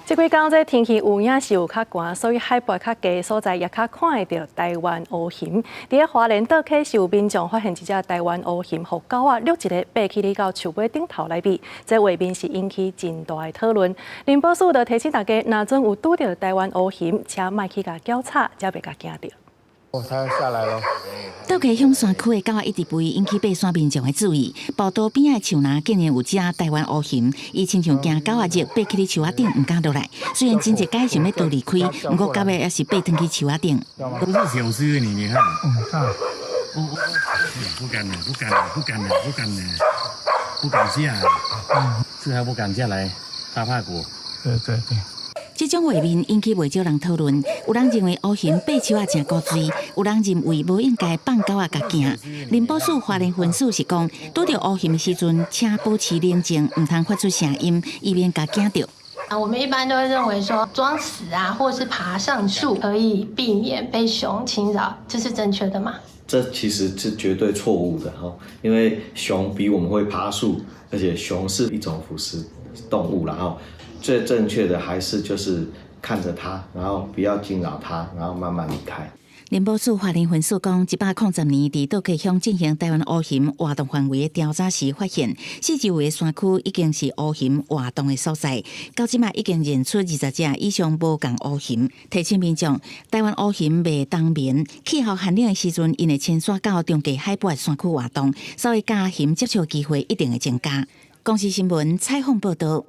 這幾工這天氣有影是有較寒，所以海拔較低所在也較看會著台灣烏熊。佇咧花蓮倒溪是有民眾發現一隻台灣烏熊，予狗仔掠一个爬起去到樹尾頂頭內面，這畫面是引起真大的討論。林保署就提醒大家，若準有拄著台灣烏熊，請莫去共攪吵，才袂共驚著。哦，它下來囉。倒溪鄉山區的狗仔一直吠，引起爬山民眾的注意。步道邊仔樹林竟然有隻台灣烏熊，伊親像驚狗仔熱，爬起去樹仔頂，毋敢落來。雖然真濟擺想欲逃離開，毋過到尾猶是爬轉去樹仔頂。都是小隻，你看。嗯，不敢了，不敢了，不敢了，不敢了，不敢下，這還不敢下來，他怕狗。對對對。這種畫面引起袂少人討論，有人認為烏熊爬樹仔誠古錐，有人認為無應該放狗仔共驚。林保署花蓮分署是講，拄著烏熊的時陣，請保持冷靜，毋通發出聲音，以免共驚著。啊，我們一般都會認為說裝死啊，或是爬上樹可以避免被熊侵擾，這是正確的嗎？這其實是絕對錯誤的哈，因為熊比我們會爬樹，而且熊是一種捕食動物，然後最正確的還是就是看着它，然後不要驚擾它，然後慢慢離開。林保署花蓮分署講，110年佇倒溪鄉進行台灣烏熊活動範圍的調查時，發現四周圍的山區已經是烏熊活動的所在。到這馬已經認出20隻以上無仝烏熊。提醒民眾，台灣烏熊袂冬眠，氣候寒冷的時陣，𪜶會遷徙到中低海拔的山區活動，所以佮熊接觸機會一定會增加。公視新聞採訪報導。